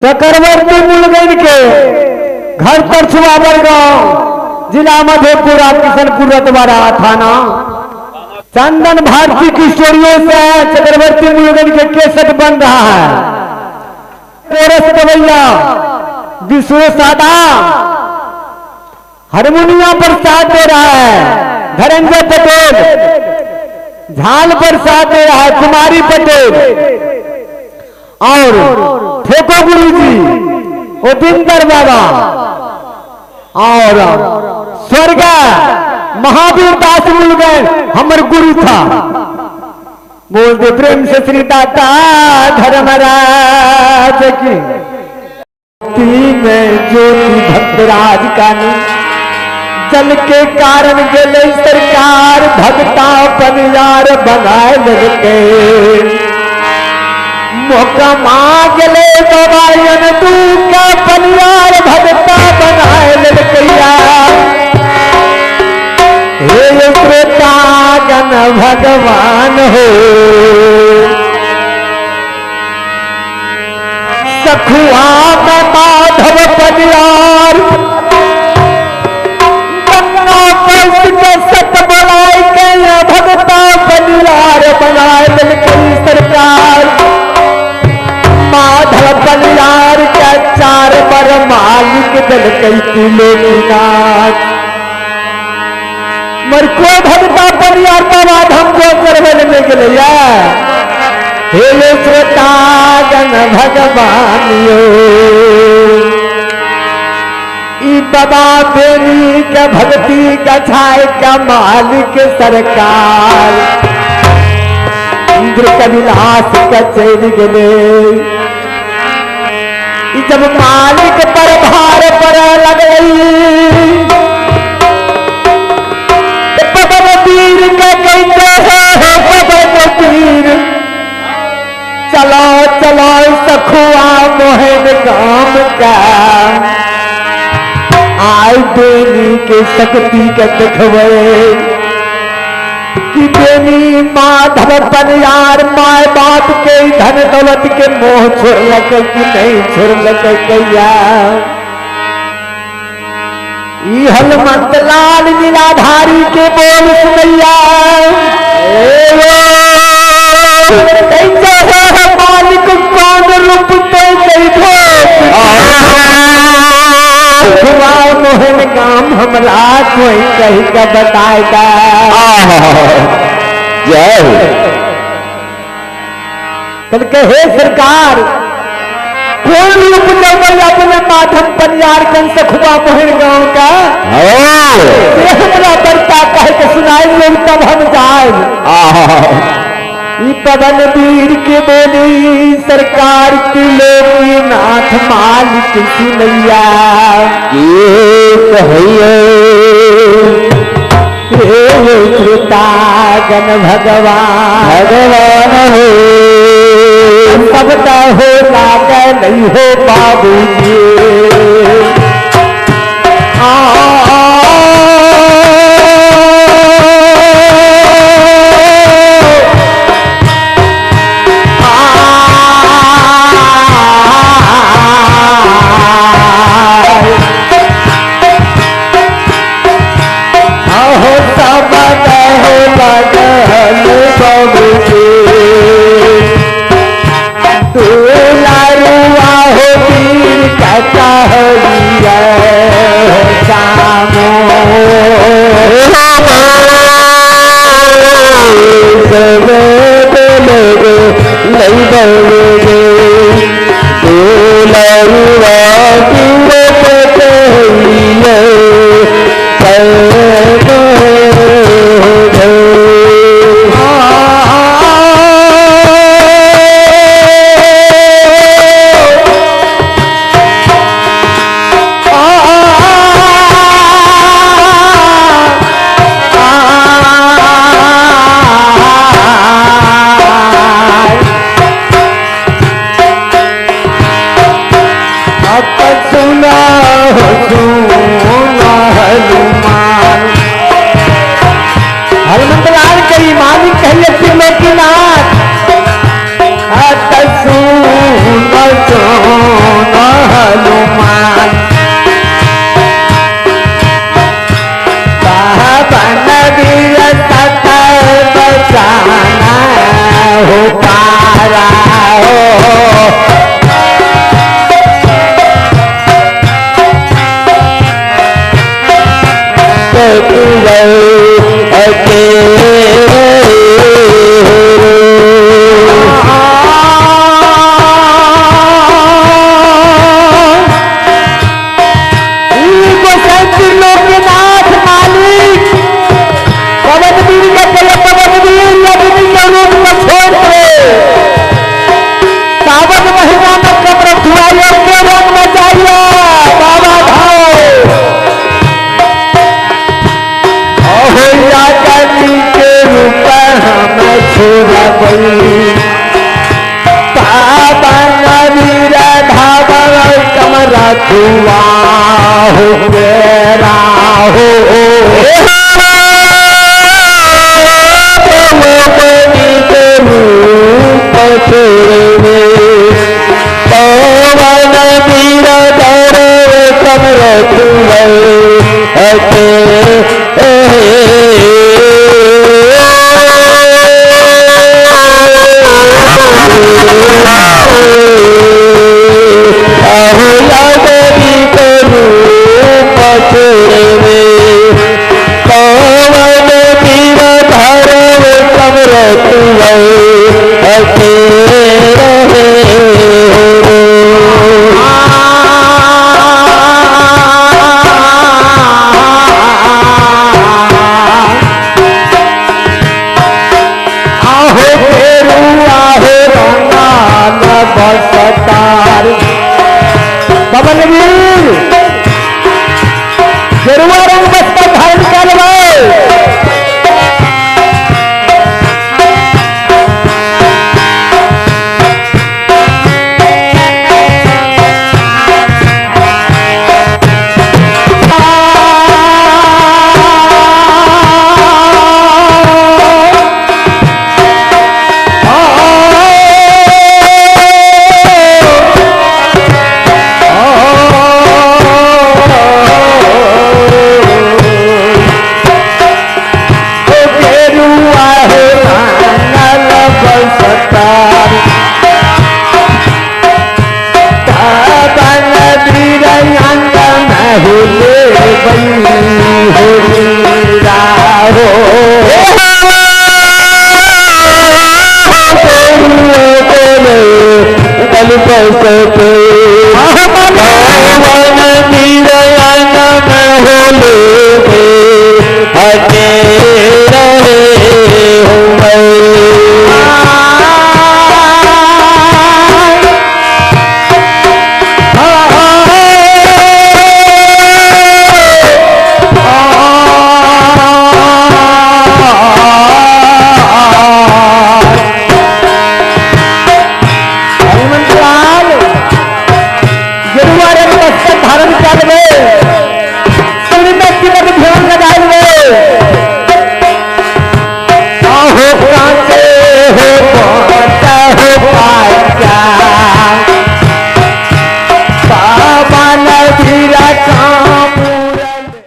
चक्रवर्ती मूलगंज के घर पर छुआ बड़गांव, जिला मधेपुरा, किशनपुर रतवारा थाना। चंदन भारती की स्टूडियो से चक्रवर्ती मूलगंज के केसट बन रहा है। कोरस गवैया विश्व सादा हारमोनिया पर साथ दे रहा है। धनंजय पटेल झाल पर साथ दे रहा है। कुमारी पटेल और ठेको गुरु जी उदिंदर बाबा और स्वर्ग महावीर दास मूलगंज हमर गुरु था। बोल दे प्रेम से श्री दाता धर्मराज की। में ज्योति भक्तराज का जल के कारण गेले सरकार भक्ता पनियार बनाए लगे। मौका मांगले बाबायन तू का पनियार भक्ता बनाए लड़कैया। हे श्रोतागण भगवान हो सखुआ में माधव पनियार गंगा पंथ के सत बनाए के भगता पनियार बनाए लड़कई सरकार। माधव पनियार के चार पर मालिक दलकई त्रिलोकीनाथ। मर को भगता पनियार बाबा धाम को करवे में गेलै। हे श्रोतागण भगवान यो ई बाबा बेनी के भक्ति का छाए का मालिक सरकार। इंद्र कविलास के चल गेले। जब मालिक पर भार पर लगई पवन वीर के कहते हो पवन वीर चलो चलो सखुआ मोहन गाम का आय बेनी के शक्ति के देखबे कि बेनी माधव पनियार my बाप के धन दौलत के मोह छोड़लक कि नहीं छोड़लक कैया। ई हनुमंत लाल लीलाधारी के बोल सुनैया। कैसे मालिक कौन रूप तो मोहन काम हमरा कोई कह के बताएगा। जय हो। कल के हे सरकार कौन रूप देबै अपने माधव पनियार कन सखुआ मोहन गांव का से हमरा बरता कह के सुनाई लोग तब हम जाए। ई पवन वीर के बोली सरकार की लोकीनाथ मालिक सुनैया। हे श्रोतागण भगवान भगवान हो सबका हो लागे नहीं हो बाबूजी। दुलारुआ हो वीर कहता रथुआ हो मेरा हो पवन वीर धर पवन वीर गेरुआ रंग बस्ता धारण कर। पैसे